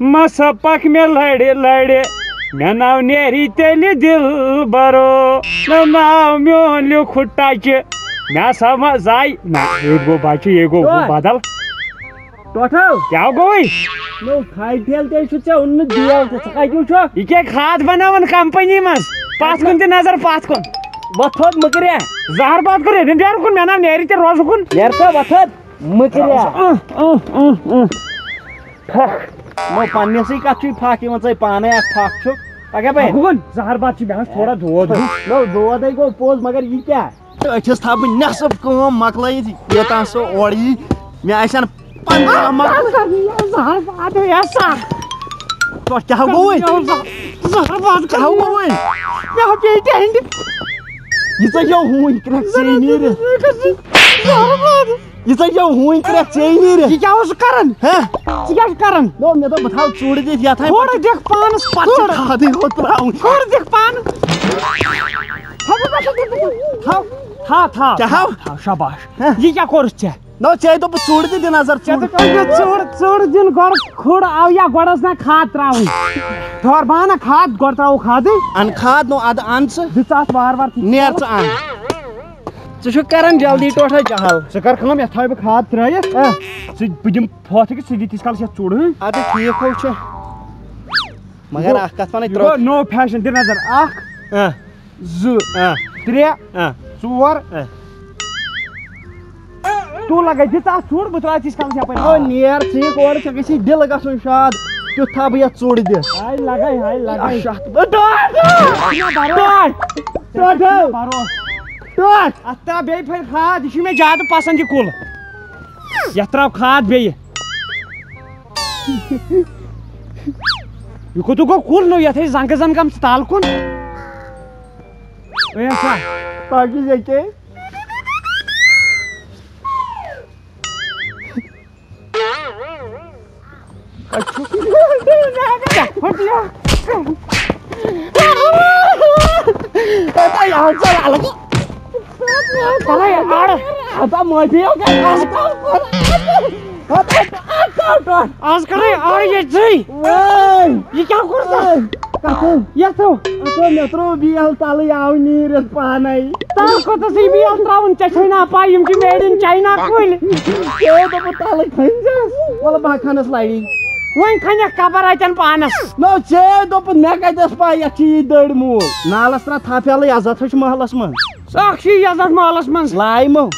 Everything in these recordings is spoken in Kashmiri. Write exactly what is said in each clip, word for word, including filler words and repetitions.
مسا پکھ مےٚ لڑِ لڑِ، مےٚ ناو نیری تیٚلہِ دِل برو، نہ ناو میون لیوٚکھُٹ ٹچہِ، مےٚ ہسا ما زاے نہ، ییٚتہِ گوٚو بچہِ، ییٚتہِ گوٚو ٹوٹھ۔ بدل۔ ٹوٹھو۔ کیٛاہ گوٚوٕے؟ نو، کھادِ ٹھیلہٕ تہِ چھُ ژےٚ اوٚنمُت بیول تہٕ ژٕ کتہِ وٕچھو؟ یہِ کیٛاہ کھاد بناوان کمپنی منٛز؟ پتھ کُن تہِ نظر، پتھ کُن۔ وۄتھ تھوٚد مٔکریا۔ زہر باد کر ییٚتٮ۪ن بیرٕ کُن، مےٚ ناو نیری تیٚلہِ روزٕ کُن۔ نیر سا وۄتھ تھوٚد۔ مٔکریا۔ اہ، اہ، اہ، اہ۔ پھکھ۔ نو، پننِسٕے کتھ چھُے پھکھ یِوان، ژے پانے اکھ پھکھ چھُکھ۔ پکیا بے؟ گوٚبُن، زہر باد چھُ مےٚ حظ تھوڑا دود ہیوٗ۔ نو، دود ہے گوٚو پوٚز، مگر یہِ کیٛاہ؟ أتھِس تھاو بہٕ نٮ۪صٕف کٲم مۄکلٲیِتھ، یوٚتام سُہ اورٕ یی، مےٚ آسن پنٛداہ مۄکلٲیِتھ۔ زہر باد ہے سا۔ تۄہہِ کیٛاہ گوٚوُے؟ زہر باد کیٛاہ گوٚوُے؟ مےٚ ہا پیٚیہِ ٹٮ۪نٛڈِ۔ یہِ ژےٚ یو ہوٗنۍ کرٛٮ۪کھ ژےٚ نیٖرِتھ۔ زہر باد۔ یہِ ژےٚ یو ہوٗنۍ کرٛٮ۪کھ ژےٚ نیٖرِتھ۔ یہِ کیٛاہ اوس کران؟ ہہ؟ ژٕ کیٛاہ چھُکھ کران؟ نو، مےٚ دوٚپ بہٕ تھاو ژوٗرِ دِتھ یتھ۔ تھوڑا دِکھ پانس پتہٕ چھِ ژوٗر۔ کھادٕے ہوت ترٛاوٕنۍ۔ تھوڑا دِکھ پانس۔ تھاو، تھاو، تھاو، تھاو، تھاو، تھاو، کیٛاہ ہاو؟ تھاو، شاباش۔ ہہ؟ یہِ کیٛاہ کوٚرُتھ ژےٚ؟ نو، ژےٚ دوٚپُتھ ژوٗرِ دِ دِ نظر ژےٚ ژوٗرِ۔ دوٚپُتھ أمۍ دیُت ژوٗر، ژوٗر دیُن گۄڈٕ کھُڑ، او یا گۄڈٕ ٲس نہ کھاد ترٛاوٕنۍ۔ دورٕ بہٕ اَنہٕ کھاد، گۄڈٕ ترٛاوو کھادٕے۔ اَن کھاد نو، اَدٕ اَن ژٕ۔ دِژ اَتھ وار وار۔ نیر ژٕ اَن۔ ژٕ چھُکھ کران جلدی ٹوٹھا جہل۔ ژٕ کر کٲم، یَتھ تھاوٕ بہٕ کھاد ترٛٲیِتھ۔ ہہ۔ ژٕ، بہٕ دِمہٕ پھۄتھ أکِس، ژٕ دِ تیٖتِس کالَس یَتھ ژوٗر، ہٕنٛہ؟ اَدٕ ٹھیٖک ہو چھُ۔ مگر یہِ گوٚو، اَکھ کَتھ وَنَے یہِ ترٛٲو۔ گوٚو نوٚو فیشن، دِ نظر۔ اَکھ۔ ہہ۔ زٕ، ہہ۔ ترٛےٚ، ہہ۔ ژور۔ ہہ۔ تو لگے دِ ژٕ اَتھ ژوٗر، بہٕ ترٛاوٕ تیٖتِس کالَس یَپٲرۍ۔ او نیر، ژٕ یہِ کورٕ، ژےٚ گژھی دِل گژھُن شاد، تیُتھ تھاو بہٕ یَتھ ژوٗرِ دِتھ۔ ہاے لگے، ہاے لگے۔ اَشا، ٹاٹھ! ٹاٹھ! ٹاٹھ! ٹاٹھ! اَتھ ترٛاو بیٚیہِ پھِرِ کھاد، یہِ چھُ مےٚ زیادٕ پسنٛد یہِ کُل۔ یَتھ ترٛاو کھاد بیٚیہِ۔ یہِ کوٚت گوٚو کُل نوٚو؟ یَتھ ہے زنٛگہٕ زن گٔمژٕ تَل کُن۔ اے سا۔ باقٕے ییٚکے۔ آز کرے آڑ ییٚتہِ۔ یہِ کیٛاہ کوٚر ژےٚ؟ کَتھٕ؟ یَتھ ہو۔ اَتھ ہو مےٚ ترٛوو بیل تَلٕے، آو نیٖرِتھ پانَے۔ تَلہٕ کوٚتَس یہِ بیل ترٛاوُن؟ ژےٚ چھے نا پَے یِم چھِ made in China کُلۍ؟ ژےٚ دوٚپُتھ تَلٕے کھٔنۍزٮ۪س۔ وَلہٕ بہٕ ہا کھَنَس لَڑی۔ وۄنۍ کھٔنٮ۪کھ قبر اَتٮ۪ن پانَس۔ نو، ژےٚ دوٚپُتھ مےٚ کَتہِ ٲس پَے یَتھ چھِ یہِ دٔرۍ موٗل؟ نالَس ترٛاو تھَپھ یَلہٕ، عزت ہا چھُ محلَس منٛز۔ سُہ اَکھ چھُے عزت محلَس منٛز۔ لایمو۔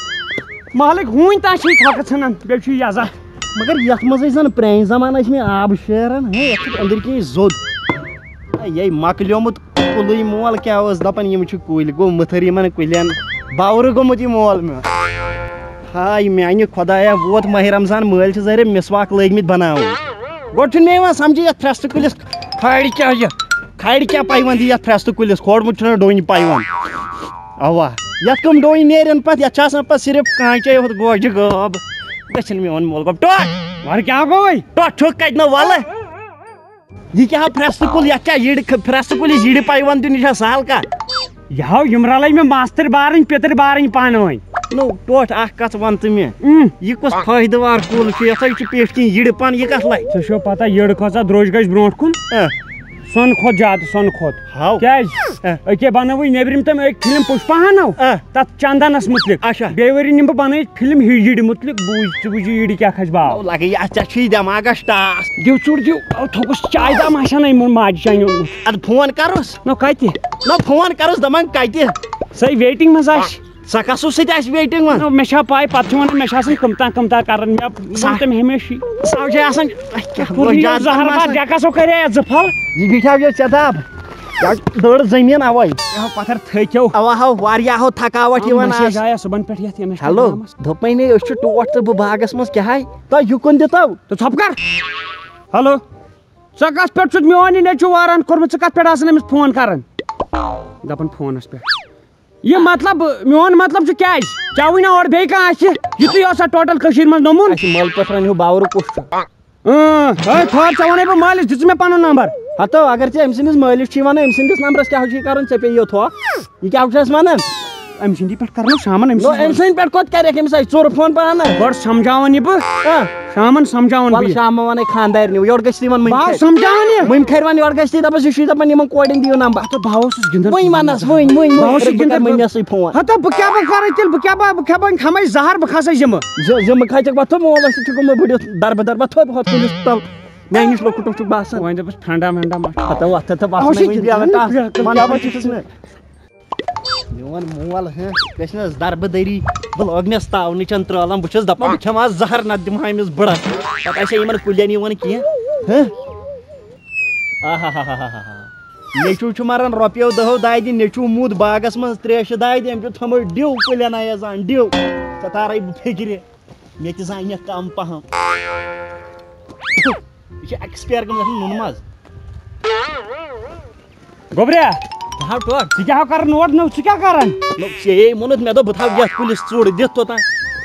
محلٕکۍ ہوٗنۍ تام چھِی تھۄکہٕ ژھٕنان، بیٚیہِ چھُے عزت۔ مگر یَتھ منٛز ٲسۍ زَن پرٛانہِ زمانہٕ ٲسۍ مےٚ آبہٕ شیران، ہے، یَتھ چھُ أنٛدٕرۍ کِنۍ زوٚد۔ ہے، یے مۄکلیومُت کُلُے مول کیٛاہ اوس دَپان، یِم چھِ کُلۍ، گوٚو مٕتھٕر یِمَن کُلٮ۪ن، باورٕ گوٚمُت یہِ مول میون۔ ہاے میٛانہِ خۄدایا، ووت ماہِ رمضان، مٲلۍ چھِ ظٲہِر مسواک لٲگۍ مٕتۍ بَناوٕنۍ۔ گۄڈٕ چھُنہٕ مےٚ یِوان سَمجھے یَتھ پھرٛستہٕ کُلِس کھالہِ کیٛاہ یہِ، کھالہِ کیٛاہ پیوَنٛد یہِ یَتھ پھرٛستہٕ کُلِس، کھولمُت چھُنہ ڈوٗنۍ پیوَنٛد۔ اوا، یتھ کم ڈوٗنۍ نیرن پتہٕ، یتھ چھِ آسان پتہٕ صرف کانچے ہوت گوجہِ غٲب۔ گژھن میون مول گوٚب ٹۄٹھ۔ وَلہٕ کیٛاہ گوٚوٕے؟ ٹۄٹھ چھُکھ کتہِ نہ وَلہٕ؟ یہِ کیٛاہ ہا پھرٛستہٕ کُل، یتھ چھا یِڑِ خ-، پھرٛستہٕ کُلِس یِڑِ پیوَنٛد دیُن، یہِ چھا سہل کتھ؟ یہِ ہاو، یِم رلے مےٚ ماستٕرۍ بارٕنۍ، پِتٕرۍ بارٕنۍ پانہٕ ؤنۍ۔ نو، ٹۄٹھ اکھ کتھ وَن ژٕ مےٚ۔ اۭں۔ یہِ کُس فٲیدٕ وار کُل چھُ؟ یتھ ہا چھُ پیٹھۍ کِنۍ یِڑِ پن، یہِ کتھ لگہِ؟ ژےٚ چھو پتہ، یِڑ کۭژاہ درٛوج گژھِ برونٛٹھ کُن؟ اۭں۔ سۄنہٕ کھۄتہٕ زیادٕ، سۄنہٕ کھۄتہٕ۔ ہاو۔ کیٛازِ؟ اۭں۔ أکے بنٲوٕے نیٚبرِم تِم أکۍ فِلم پُشپاہن ہو۔ اۭں۔ تتھ چندنس مُتعلق۔ اچھا۔ بیٚیہِ ؤری نِمہٕ بہٕ بنٲوِتھ فِلم ہی یِڑِ مُتعلق، بوٗز ژٕ، وٕچھ یہِ یِڑِ کیٛاہ کھسہِ باو۔ او لگے، یہِ، ژےٚ چھُے دٮ۪ماغس ٹاس۔ دِو ژوٚٹ دِو، او تھوٚکُس چایہِ دام آسہِ ہا نہ یِمن ماجہِ چانہِ اوٚنمُت۔ ادٕ فون کرُس۔ نہ کتہِ؟ نہ فون کرُس، دپان کتہِ؟ سۄے waiting منٛز آسہِ۔ سۄ کس سۭتۍ آسہِ waiting منٛز؟ نہ، مےٚ چھا پاے، پتہٕ چھِ ونان مےٚ چھِ آسان کٕمتام کٕمتام کران، مےٚ ووٚن تٔمۍ ہمیشہِ۔ سۄ چھے آسان، کیٛاہ کوٚر یہِ زہر باد ڈیکس ہو کرے زٕ پھل۔ یہِ بیٹھاو یہِ ژےٚ دب۔ یا دٔر زٔمیٖن اوے۔ یہِ ہو پتھر تھٔکیو۔ اوا ہو، واریاہ ہو تھکاوٹ یِوان آز۔ آیا صُبحن پٮ۪ٹھ یتھ یہِ مےٚ چھا ہیلو، کٲمس۔ دوٚپمَے نے أسۍ چھِ ٹوٹھ تہٕ بہٕ باغس منٛز، کیٛاہ ہاے؟ تۄہہِ یہِ کُن دِتو؟ تہٕ ژھۄپہٕ کر۔ ہیلو، ژٕ کتھ پٮ۪ٹھ چھُتھ میون یہِ نیٚچوٗ واران کوٚرمُت؟ ژٕ کتھ پٮ۪ٹھ آسان أمِس فون کران؟ دپان فونس پٮ۪ٹھ۔ یہِ مطلب، میون مطلب چھُ کیٛازِ؟ ژےٚ وٕنۍ اورٕ بیٚیہِ کانٛہہ آسہِ، یُتُے اوسا ٹوٹل کٔشیٖرِ منٛز نموٗنہٕ؟ اَسہِ مٲلۍ پٲٹھۍ وَنہِ ہُہ باورٕ کُس چھُ۔ اۭں، ہے، تھوڑ ژےٚ وَنے بہٕ مٲلِس، دِژٕ مےٚ پَنُن نمبر۔ ہتو، اگر ژےٚ أمۍ سٕنٛدِس مٲلِس چھُے وَنان، أمۍ سٕنٛدِس نمبرس کیٛاہ چھُے کَرُن؟ ژےٚ پیٚیہِ یہِ تھوٚکھ۔ یہِ کیٛاہ چھُ اَسہِ وَنان؟ أمۍ سٕنٛدی پٮ۪ٹھ کرنو شامن أمۍ نو، سٕنٛز أمۍ سٕنٛدِ پٮ۪ٹھ کوٚت کرٮ۪کھ أمِس اَتہِ ژوٚر فون پانہٕ؟ گۄڈٕ سمجھاوان یہِ بہٕ۔ آ۔ شامن سمجھاوان بہٕ وَلہٕ یہِ۔ شامن وَنے خانٛدارنہِ، یورٕ گژھِ تِمن مٔمۍ بہٕ حظ کھرِ۔ سمجھاوان یہِ۔ مٔمۍ کھرِ وَنہِ یورٕ گژھِ تی، دَپس یہِ چھُے دَپان یِمن کورٮ۪ن دِیِو نمبر۔ ہتہٕ بہٕ ہا اوسُس گِنٛدان۔ وۄنۍ وَنس، وۄنۍ، وۄنۍ، بہٕ ہا وۄنۍ، اوسُس رٔٹۍ بہٕ گِنٛدان۔ کَرٕ مٔمۍ یَسٕے فون۔ ہتہٕ بہٕ کیٛاہ بہٕ کرٕ تیٚلہِ، بہٕ کیٛاہ بہٕ، بہٕ کھٮ۪مہٕ زَہر، بہٕ کھسے ذِمہٕ۔ زِ-، ذِمہٕ کھسٮ۪کھ پتہٕ مولس تہِ چھُکھ گوٚمُت بٔڑِتھ دربہٕ دربہٕ تھوٚد ہۄتھ کُلِس تل۔ مےٚ نِش لۄکُٹ اوس چھُکھ باسان۔ وۄنۍ دوٚپُس فرٛنڈا ونٛڈا ما چھُ؟ ہتہٕ وۄتھ، ہتہٕ وۄتھ، اَوٕ چھِ وۄنۍ گِنٛدان، بیٚہوان تَتھ۔ گِنٛدان، منٛز گِنٛدان۔ چھُس نہٕ۔ میون مول، ہہ، گژھِ نہٕ حظ دربہٕ دٔری؟ بہٕ لوگ مےٚ تاونٕچن ترٛالن، بہٕ چھُس دپان، بہٕ کھٮ۪مہٕ آز زہر، نتہٕ دِمہٕ ہا أمِس بٕڑس۔ پتہٕ آسہِ ہا یِمن کُلٮ۪ن یِوان کینٛہہ۔ ہہ؟ آہا۔ نیٚچوٗ چھُ مران رۄپیو دہو دادِ، نیٚچوٗ موٗد باغس منٛز تریشہِ دادِ، أمۍ چھُ تھوٚمُت ڈِو کُلٮ۪ن ایزان، ڈِو۔ ژےٚ تارے بہٕ فِکرِ، مےٚ تہِ زانہِ کم پہم۔ یہِ چھِ ایکسپیر گٔمٕژ نُنہٕ منٛز۔ گوٚبریا، بہٕ ہاو ٹوٹھ۔ ژٕ کیٛاہ ہاو کران اور؟ نو، ژٕ کیٛاہ کران؟ نو، ژےٚ یے ووٚنُتھ، مےٚ دوٚپ، بہٕ تھاوٕ یَتھ کُلِس ژوٚر دِتھ توٚتام،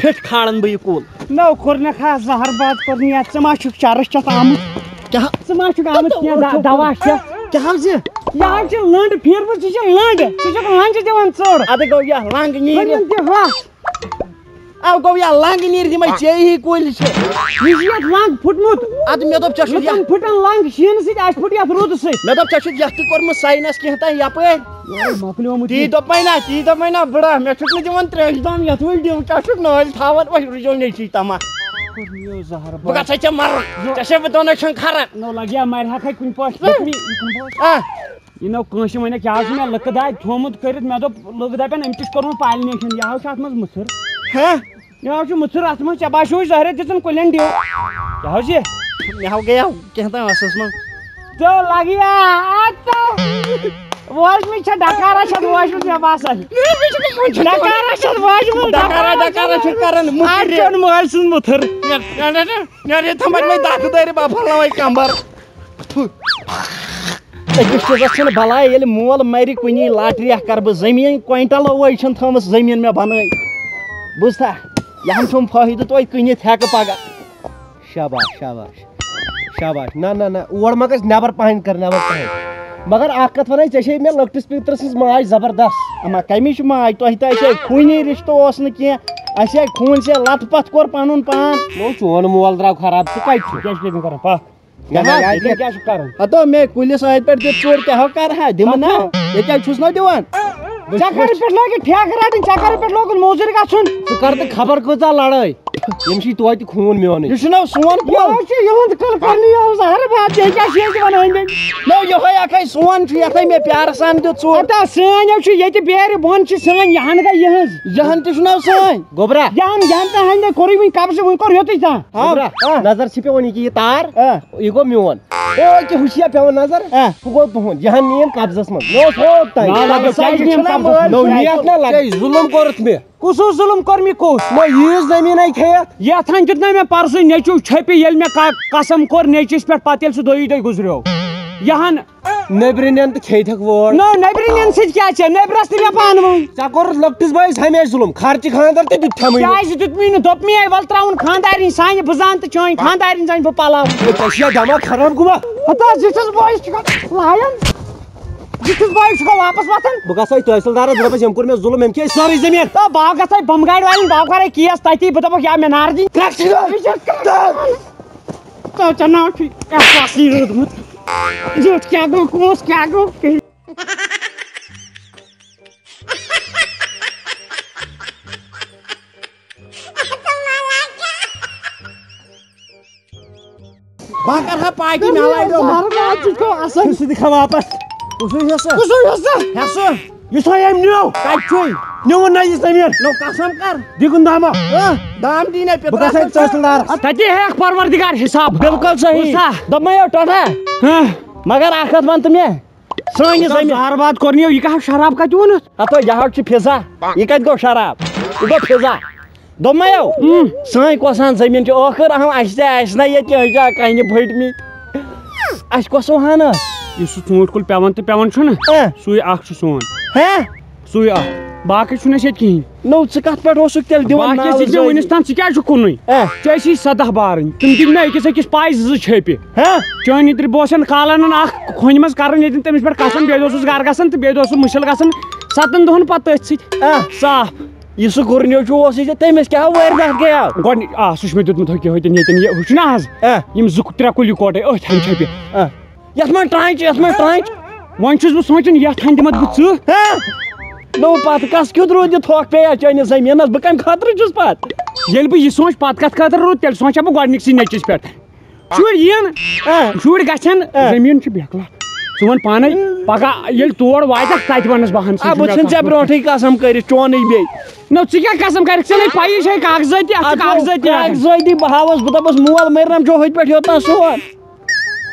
پھِٹھ کھالان بہٕ یہِ کُل۔ نو، کوٚر مےٚ کھا زہر باد کوٚر مےٚ یَتھ۔ ژٕ ما چھُکھ چرس چٮ۪تھ آمُت؟ کیٛاہ؟ ژٕ ما چھُکھ آمُت کینٛہہ دا-، دوا کھٮ۪تھ؟ کیٛاہ حظ یہِ؟ یہِ حظ چھِ لٔنٛڈ پھیٖرمٕژ، ژٕ چھِ لٔنٛڈ، ژٕ چھُکھ لٔنٛجہِ دِوان ژوٚر۔ اَدٕ گوٚو یَتھ لنٛگ نیٖرِتھ۔ لٔنٛڈ دِ ہۄکھ۔ او گوٚو یا لنٛگ نیٖرِتھ یِمَے ژےٚ ہی کُلۍ چھِ۔ یہِ چھُ یَتھ لنٛگ پھُٹمُت۔ اَدٕ مےٚ دوٚپ، ژےٚ چھُتھ یَتھ، لُکَن پھُٹان لنٛگ شیٖنہٕ سۭتۍ، اَسہِ پھُٹ یَتھ روٗدٕ سۭتۍ۔ مےٚ دوٚپ، ژےٚ چھُتھ یَتھ تہِ کوٚرمُت ساینَس کینٛہہ تام یَپٲرۍ۔ یہِ مۄکلیومُت تی یہِ۔ دوٚپمَے نہ، تی دوٚپمَے نہ، بٕڑا، مےٚ چھُکھ نہٕ دِوان ترٛیشہِ دام یَتھ وٕنہِ ڈِو، کیٛاہ چھُکھ نٲلۍ تھاوان؟ وۄنۍ رُجو نیٚچی تما۔ کوٚر مےٚ زہر بہٕ باد۔ گژھے ژےٚ مَرُن، ژےٚ چھے بہٕ دۄنَے چھَن کھَران۔ نو لَگیا مَرِ ہا کھَے کُنہِ پٲٹھۍ۔ آ۔ یہِ نو کٲنٛسہِ وَنہِ، کیٛاہ حظ چھُ مےٚ لٔکہٕ دادِ تھوٚومُت کٔرِتھ؟ مےٚ دوٚپ، لٔکہٕ دادِ پٮ۪ن أمۍ تہِ چھُ کوٚرمُت پالنیشن، یہِ حظ چھُ اَتھ منٛز مٕژھٕر۔ ہہ؟ یہِ حظ چھُ مٕژھٕر، اَتھ منٛز ژےٚ باسیوُے زہرِ دِژٕن کُلٮ۪ن ڈِو۔ کیٛاہ حظ یہِ؟ مےٚ ہاو گٔیاو کینٛہہ تام ٲسَس منٛز۔ ژٕ لَگیا اَتھ تہٕ ووشمٕچ چھےٚ ڈکارا چھَتھ ووشمٕژ مےٚ باسان۔ ڈکارا چھَتھ ووشمٕژ، ڈکارا، ڈکارا چھِ کران مٕژھٕر۔ اَتھ چھُنہٕ مٲلۍ سُنٛد مٕتھٕر۔ نیرِ تھمبَر مےٚ دَکہٕ دٲرِ بَفَل نَوَے کَمبَر۔ تھُ۔ أکِس چیٖزَس چھِنہٕ بَلاے، ییٚلہِ مول مَرِ کُنی لاٹری اَکھ کَرٕ بہٕ زٔمیٖن، کویِنٹَل وٲے چھَنہٕ تھٲومٕژ زٔمیٖن مےٚ بَنٲے۔ بوٗزتھا؟ یہِ ہَن چھُم فٲیدٕ توتہِ کٕنِتھ ہٮ۪کہٕ پَگاہ۔ شاباش، شاباش، شاباش۔ نہ، نہ، نہ، اور ما گژھِ، نٮ۪بَر پَہَن کَر، نٮ۪بَر پَہَن۔ مگر اَکھ کَتھ وَنَے، ژےٚ چھے مےٚ لۄکٹِس پیٚترٕ سٕنٛز ماج زبردست۔ اَما کَمِچ ماج؟ تۄہہِ تہِ اَسہِ ہے خوٗنی رِشتہٕ اوس نہٕ کینٛہہ۔ اَسہِ ہے خوٗن سے لَتھ پَتھ کوٚر پَنُن پان۔ نو، چون مول درٛاو خراب، ژٕ کَتہِ چھُکھ؟ کیٛاہ چھُکھ ییٚتٮ۪ن کَران؟ پَکھ۔ نہ، نہ، ییٚتٮ۪ن ییٚتٮ۪ن کیٛاہ چھُکھ کَران؟ ہَتو مےٚ کُلِس أتھۍ پٮ۪ٹھ دیُت ژوٚر، کیٛاہ ہو کَرٕ ہا؟ دِمہٕ نا؟ ییٚتہِ حظ چھُس نا دِوان۔ ژےٚ کَرٕ پٮ۪ٹھ لٲگِتھ ٹھیکہٕ رَٹٕنۍ، ژےٚ کَرٕ پٮ۪ٹھ لوگُن موٚزوٗرۍ گژھُن۔ ژٕ کَر تہٕ خبر کۭژاہ لَڑٲے۔ ییٚمہِ سۭتۍ توتہِ خوٗن میونٕے۔ یہِ چھُنہ سون یہِ کُل۔ حظ چھُ یِہُنٛد کُل کَرنہِ، یہِ اوس زہرٕ باد، بیٚیہِ کیٛاہ چھُ ییٚتہِ وَنان وۄنۍ؟ نو، یِہوٚے اَکھ ہے سون چھُ، یَتھ ہے مےٚ پیارٕ سان دیُت ژوٚر۔ ہتا سٲنۍ حظ چھُ ییٚتہِ بیرِ بۄن چھِ سٲنۍ، یہِ ہَن گٔے یِہٕنٛز۔ یہِ ہَن تہِ چھُنہ سٲنۍ۔ گوٚبرا۔ یہِ ہَن، یہِ ہَن تہِ ہَن گٔے کوٚرُے وٕنہِ قبضہٕ، وٕنہِ کوٚر یوٚتُے تام۔ ہاں، گوٚبرا، ہاں۔ نظر چھِ پٮ۪وان یہِ کہِ یہِ تار، ہاں۔ یہِ گوٚو میون۔ او، یہِ کہِ ہُہ چھِ یا پٮ۪وان نظر، ہاں۔ ہُہ گوٚو تُہُنٛد، یہِ ہَن نِیَن قبضَس منٛز۔ مےٚ اوس ہوپ تام۔ نہ، نہ، نہ، کیٛازِ نِیَن نہ، قبضَس منٛز؟ نہ، نِیَتھ نہ لَگہِ۔ ژےٚ ظُلُم کوٚرُتھ مےٚ۔ کُس اوس ظُلُم کوٚر مےٚ کُس؟ نہ، ییٖژ زٔمیٖنَے کھیٚیَتھ۔ یَتھ ہَن دیُت نہ مےٚ پَرسُے نیٚچوٗ چھٔپہِ، ییٚلہِ مےٚ کا-، قسم کوٚر نیٚچِس پٮ۪ٹھ، پَتہٕ ییٚلہِ سُہ دۄیی دۄہہِ گُزریو۔ یہِ ہَن۔ نیٚبرِنٮ۪ن تہٕ کھیٚیہِ تھَکھ ووٹ۔ نہ، نیٚبرِنٮ۪ن سۭتۍ کیٛاہ چھےٚ؟ نیٚبرَس تہِ مےٚ پانہٕ ؤنۍ۔ ژےٚ کوٚرُتھ لۄکٹِس بٲیِس ہمیشہِ ظُلُم، خرچہِ خانٛدر تہِ دیُت تھَمٕے۔ کیٛازِ دیُت مےٚ نہٕ؟ دوٚپ مےٚ، وَلہٕ ترٛاوُن خانٛدارِنۍ سانہِ بہٕ زانہٕ تہٕ چٲنۍ خانٛدارِنۍ زانہِ بہٕ پَلاو۔ ہے، ژےٚ چھُیا دٮ۪ماغ خراب گوٚمُت؟ ہتا زِٹھِس بٲیِس چھُ لایان۔ زِٹھِس بٲیِس چھُکھا واپس وۄتھان؟ بہٕ گژھٕ ہے تحصیلدارس، بہٕ دَپس، ییٚمۍ کوٚر مےٚ ظُلُم، ییٚمۍ کھیٚیہِ سٲرٕے زٔمیٖن۔ تہٕ بہٕ ہا گژھٕ ہے بمہٕ گاڑِ والٮ۪ن، بہٕ ہا کرٕ ہے کیس تَتی، بہٕ دَپکھ، یا مِنار دِنۍ۔ ترٛکھ چھِ دِوان۔ ژٕ ژےٚ ناو چھُے احساسٕے روٗدمُت۔ زیُٹھ کیٛاہ گوٚو، کُس کیٛاہ گوٚو؟ بہٕ ہا کرٕ ہا پارٹی، مےٚ ہا لارِ یِم۔ زہر واد ژٕ چھُکھ اَصٕل۔ سُہ دِکھا واپس۔ کُسُے حصہٕ؟ کُسُے حصہٕ؟ حصہٕ؟ یُس ہا أمۍ نیوٗ۔ کَتہِ چھُے؟ نیوٗن نہ یہِ زٔمیٖن۔ نو قسم کر۔ دِگُن دامہ۔ ہہ؟ دام دی نہ پتہٕ۔ بہٕ گژھٕ ہے تحصیلدارس۔ تَتی ہٮ۪کھ پروردگار حساب۔ بِلکُل صحیح۔ بوٗزتھا؟ دوٚپمَے یو ٹۄٹھا۔ ہہ۔ مگر اَکھ کَتھ وَن تہٕ مےٚ۔ سٲنِس زٔمیٖن۔ زہر واد کوٚر نہٕ یہِ، یہِ کیٛاہ شراب کَتہِ اوٚنُتھ؟ ہتو، یہِ حظ چھُ فضا، یہِ کتہِ گوٚو شراب؟ یہِ گوٚو فضا۔ دوٚپمَے یو، اۭں۔ سٲنۍ کۄس ہن زٔمیٖن چھِ؟ ٲخٕر اہم اَسہِ تہِ آسہِ نہ ییٚتہِ کِہیٖنۍ، چھِ کَنہِ پھٔٹمٕتۍ۔ اَسہِ کۄس ہن ٲس؟ یُس سُہ ژوٗنٛٹھۍ کُل پٮ۪وان تہٕ پٮ۪وان چھُنہٕ، اۭں۔ سُے اکھ چھُ سون۔ ہہ؟ سُے اکھ۔ باقٕے چھُنہٕ اَسہِ ییٚتہِ کِہیٖنۍ۔ نو، ژٕ کَتھ پٮ۪ٹھ اوسُکھ تیٚلہِ دِوان باقٕے ناو ژٕ دِ زٲنِتھ؟ وٕنِس تام، ژٕ کیٛازِ چھُکھ کُنُے؟ اے۔ ژےٚ ٲسی سداہ بارٕنۍ، تِم دِتۍ مےٚ أکِس أکِس پاے زٕ زٕ چھیٚپہِ۔ ہہ؟ چٲنۍ نِترِ بہٕ اوسَن کالَن اَکھ کھۄنہِ منٛز کَران ییٚتٮ۪ن تٔمِس پٮ۪ٹھ قسم، بیٚیہِ دۄہ اوسُس گَرٕ گژھان تہٕ بیٚیہِ دۄہ اوسُس مُشِل گژھان۔ ستن دۄہن پتہٕ تٔتھۍ سۭتۍ۔ آ۔ صاف۔ یہِ سُہ گُرنیو چھُ اوسُے ژےٚ، تٔمِس کیٛاہ وٲرۍ دَکھ گٔیاو؟ گۄڈٕنِچ، آ، سُہ چھُ مےٚ دیُتمُت ہُکہِ ہوٚتٮ۪ن ییٚتٮ۪ن، یہِ ہُہ چھُنہ آز؟ آ۔ یِم زٕ ترٛےٚ کُلۍ یِکوَٹَے أتھۍ ہَنہِ چھَپہِ۔ آ۔ یَتھ منٛز ٹرٛانچ، یَتھ منٛز ٹرٛانچ۔ وۄنۍ چھُس بہٕ سونٛچان، یَتھ ہَنہِ دِمَتھ بہٕ ژٕ۔ ہا؟ نو پَتہٕ کَس کیُتھ روٗد یہِ تھۄکھ پیٚیا چٲنِس زٔمیٖنَس؟ بہٕ کَمہِ خٲطرٕ چھُس پَتہٕ؟ ییٚلہِ بہٕ یہِ سونٛچہٕ، پَتہٕ کَتھ خٲطرٕ روٗد، تیٚلہِ سونٛچہٕ ہا بہٕ گۄڈٕنِکسٕے نیٚچِس پٮ۪ٹھ۔ شُرۍ یِن، آ۔ شُرۍ گژھن، آ۔ زٔمیٖن چھِ بیکلا۔ ژٕ وَن پانَے، آ۔ پَگاہ ییٚلہِ تور واتَکھ، تَتہِ وَنَس بہٕ ہَن، سُہ آ، چھُ بہٕ مےٚ ژھٕن ژےٚ کَتھ برونٛٹھٕے قسم کٔرِتھ، چونٕے بیٚیہِ۔ نہ، ژٕ کیٛاہ قسم کَرَکھ؟ ژےٚ نَے پَیی چھے، کاغذٲتی، اَتھ چھُ اَدٕ کاغذٲتی اَتھ۔ کاغذٲتی، بہٕ ہاوَس، بہٕ دَپَس، مول مٔرنَم چھو ہوٚتہِ پٮ۪ٹھ یوٚتام سون۔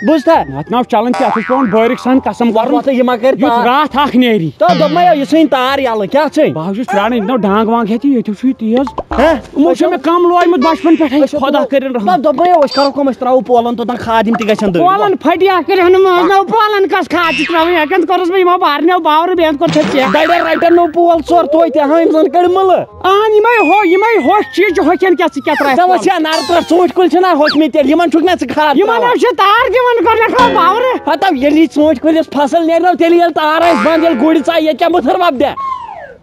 بوٗزتھا؟ وَتھ ناو چَلان تہِ، اَتھ چھُ پٮ۪وان بٲرِک سان قسم وَتھ کَرُن۔ وَتھ یہِ ما کَرِ یُتھ تار؟ راتھ اَکھ نیرِ۔ تہٕ دوٚپمَے، یہِ ژھٕنۍ تار یَلہٕ، کیٛاہ ژھٕنۍ؟ بہٕ حظ چھُس پرٛاران، ییٚتہِ نَو ڈانٛگ وانٛگ ہٮ۪تھ یہِ، ییٚتہِ چھُ یہِ تیز۔ ہہ؟ یِمو چھُ مےٚ کَم لویمُت بَچپَن پٮ۪ٹھَے، أسۍ خۄدا کَرِن رحم۔ نہ، دوٚپمَے، أسۍ کَرو کٲم، أسۍ ترٛاوو پولَن توٚتام کھاد، یِم تہِ گژھن دٔرۍ۔ پولَن پھٹیا کٔرِتھ نہٕ منٛز، نہ پولَن کَس کھاد چھِ ترٛاوٕنۍ، اَتٮ۪ن کوٚرُس بہٕ یِمو بارنیو باورٕ، بیٚیہِ کوٚر ژےٚ ژےٚ۔ دَرٮ۪ر رَٹن نہٕ پول ژور توتہِ، ہاں، یِم زَن کٔڑۍ مٕلہٕ۔ اہن، یِمَے ہو-، یِمَے ہوٚکھۍ چیٖز چھِ، ہوٚکھٮ۪ن کیٛاہ ژٕ کیٛاہ ترٛاوَکھ ژےٚ وۄتھ پولَن؟ چھا نَرٕ ترٛٹھ ژوٗنٛٹھۍ کُلۍ چھِنہ ہوٚکھمٕتۍ تیٚلہِ، یِمَن چھُکھ نہ ژٕ کھاد یِمَن ترٛاوان؟ حظ چھِ تار دِوان گۄڈٕنٮ۪تھ ہا باورٕ۔ ہَتو، ییٚلہِ یہِ ژوٗنٛٹھۍ کُلِس فصل نیرِ نہ، تیٚلہِ ییٚلہِ تار آسہِ بنٛد، ییٚلہِ گُرۍ ژایہِ، ییٚتہِ کیٛاہ بٕتھٕر وۄپدِ؟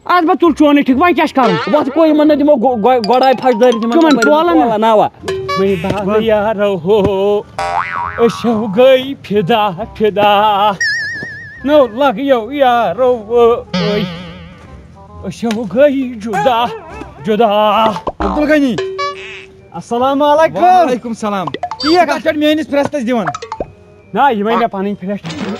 اَتھ بہٕ تُل چونٕے ٹھیٖک، وۄنۍ کیٛاہ چھِ کَرُن؟ وۄتھ گوٚو یِمَن نہٕ دِمو گۄ-، گۄ-، گۄڈَے پھَش دٲرِتھ یِمَن کٕمَن؟ کَپٲرۍ پولَن؟ پولَن، اَوا۔ وۄنۍ بہٕ یارو ہو، أسۍ ہو گٔے فِدا فِدا۔ نو لَگ یو یارو أسۍ، أسۍ ہو گٔے جُدا جُدا۔ عبدالغنی۔ السلام علیکم۔ وعلیکم السلام۔ ٹھیٖک۔ ژٕ کَتھ پٮ۪ٹھ میٛٲنِس پھرٛستَس دِوان؟ نہ، یِمَے مےٚ پَنٕنۍ پھرٛس چھِ۔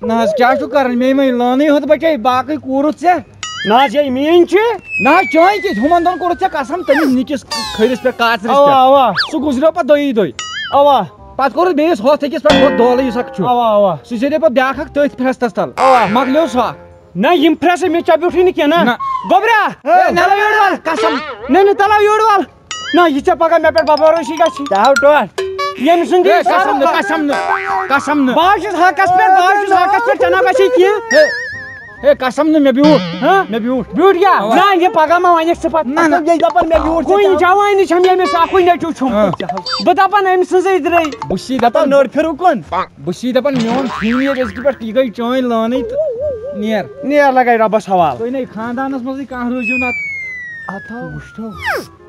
نہ حظ، کیٛاہ چھُکھ کران؟ مے مے لٲنٕے ہوٚت بچے، باقٕے کوٗرُتھ ژےٚ۔ نہ حظ، یے میٲنۍ چھِ۔ نہ حظ، چٲنۍ کِتھ؟ ہُمن دۄن کوٚرُتھ ژےٚ قسم، تٔمِس نِکِس کھٔرِس پٮ۪ٹھ، کاژرِس اوا، پٮ۪ٹھ۔ اوا۔ سُہ گُزریو پتہٕ دۄیی دۄہہِ۔ اوا۔ پتہٕ کوٚرُتھ بیٚیِس ہۄتھ أکِس پٮ۪ٹھ، ہۄتھ دولہٕ یُس اکھ چھُ۔ اوا، اوا۔ سُہ زیٖدے پتہٕ بیٛاکھ اکھ تٔتھۍ پھرستس تل۔ اوا۔ مۄکلیو سُہ اکھ۔ نہ، یِم پھرٛسہٕ مےٚ ژےٚ بیوٗٹھٕے نہٕ کینٛہہ، نہ۔ نہ۔ گوٚبرا، ہے، ہے، نہ۔ تَلو یورٕ وَل، قسم۔ نہ، نہ، تَلو یورٕ وَل۔ نہ، یہِ ژےٚ پگاہ مےٚ پٮ۪ٹھ بھروسہٕ گژھِ۔ کیٛاہ ہو ٹوٹھ؟ ییٚمہِ سُنٛد یہِ ہے، قسم نہٕ، قسم نہٕ، قسم نہٕ۔ بہٕ حظ چھُس حقس پٮ۪ٹھ، بہٕ حظ چھُس حقس پٮ۪ٹھ، ژےٚ نہ گژھِ کینٛہہ۔ ہے، ہے، قسم نہٕ، مےٚ بیوٗٹھ، ہاں؟ مےٚ بیوٗٹھ۔ بیوٗٹھ کیٛاہ؟ اَوا۔ نہ، یہِ پگاہ ما وَنٮ۪کھ ژٕ پتہٕ؟ نہ، نہ۔ اَتھ یہِ دَپان مےٚ بیوٗٹھ ژےٚ کُنہِ کیٛاہ؟ جوانہِ چھَم ییٚمِس اَکُے نیٚچوٗ چھُم۔ ہاں۔ بہٕ دَپان أمۍ سٕنٛزٕے درٛے۔ بہٕ چھُس یی دَپان نٔر پھِرُو کُن۔ بہٕ چھُس یی دَپان میون فیٖمِل أزکہِ پٮ۪ٹھ یہِ گٔے چٲنۍ لٲنٕے تہٕ نیر۔ نیر لگے رۄبَس حوالہٕ۔ تُہۍ نے خاندانَس منٛزٕے کانٛہہ روٗزِو نَتہٕ۔ اَتھ ہا وٕچھتو۔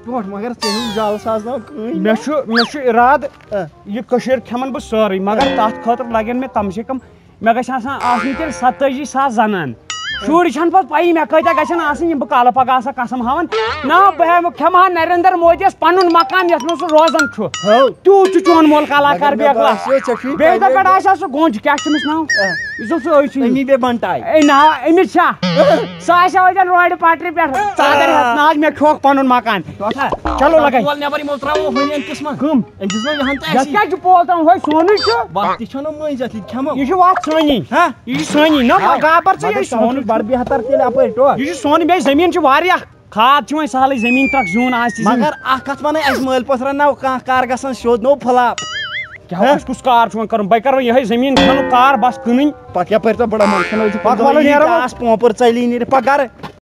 ٹوٹھ مگر ژےٚ ہیوٗ جَل ساز ناو کٕہٕنۍ۔ مےٚ چھُ، مےٚ چھُ اِرادٕ، اَ۔ یہِ کٔشیٖر کھٮ۪مَن بہٕ سٲرٕے، مگر تَتھ خٲطرٕ لَگن مےٚ کم سے کم، مےٚ گژھِ آسان آسنہِ تیٚلہِ ستٲجی ساس زنان۔ شُرۍ چھَنہٕ پَتہٕ پَیی مےٚ کۭتیٛاہ گژھن آسٕنۍ، یِم بہٕ کالہٕ پَگاہ آسا قسم ہاوان۔ نہ، بہٕ ہٮ۪مہٕ، کھٮ۪مہٕ ہا نریندر مودیَس پَنُن مکان، یَتھ منٛز سُہ روزان چھُ۔ ہو۔ تیوٗت چھُ چون مول کلاکار مگر مےٚ بیکلا۔ باسیو، ژےٚ چھُے بیٚیہِ دَپہٕ پَیی۔ پٮ۪ٹھ آسہِ ہا سُہ گونٛج، کیٛاہ چھُ تٔمِس ناو؟ اَ۔ یُس زَن سُہ أچھ چھُ۔ أمی بے بنٹاے۔ اے نہ، أمِس چھا؟ سُہ آسہِ ہا وۄنۍ روڈِ پٹرِ پٮ۪ٹھ۔ ژادر ہٮ۪تھ نہ حظ، مےٚ کھیوٚکھ پَنُن مکان۔ چلو لگے۔ وَل نٮ۪بر یِمو ترٛاوو وۄنۍ أمۍ کِس ما؟ کٕم؟ أمۍ کِس ما یِہَن تہٕ یَتھ اَسی۔ کیٛاہ چھُ پول تام؟ ہۄے سونُے چھُ۔ وَتھ تہِ چھَنہٕ مٔنٛزۍ اَتھ، یہِ کھٮ۪مو۔ یہِ چھُ وَتھ سٲنی۔ ہا؟ یہِ چھُ سٲنی۔ نہ، ہا؟ گابر ژٕ، یہِ مگر چھُ ژٕ سونُے۔ چھُکھ بَڑٕ بہتر تیٚلہِ اَپٲرۍ ٹوٹھ۔ یہِ چھُ سونُے، بیٚیہِ زٔمیٖن چھِ واریاہ۔ کھاد چھِ وۄنۍ سہلٕے، زٔمیٖن ترٛکھ زیُن آسہِ زٔمیٖن۔ مگر اَکھ کَتھ وَنَے، اَسہِ مٲلۍ پوٚتھرَن نہ کانٛہہ کار گژھان سیوٚد، نو فٕلاپ۔ کیٛاہ ہا؟ اَسہِ کُس کار چھُ وۄنۍ کَرُن؟ بہٕ کَرو یِہوٚے زٔمیٖن کھَنُک کار، بَس کٕنٕنۍ۔ پَتہٕ یَپٲرۍ تۄہہِ بڑٕ مَنٛگ چھُنہٕ أزیُک پَتہٕ دۄہ وَلہٕ یہِ نیرو۔ ٹاس پونٛپر ژَلی نیرِ پَگاہ۔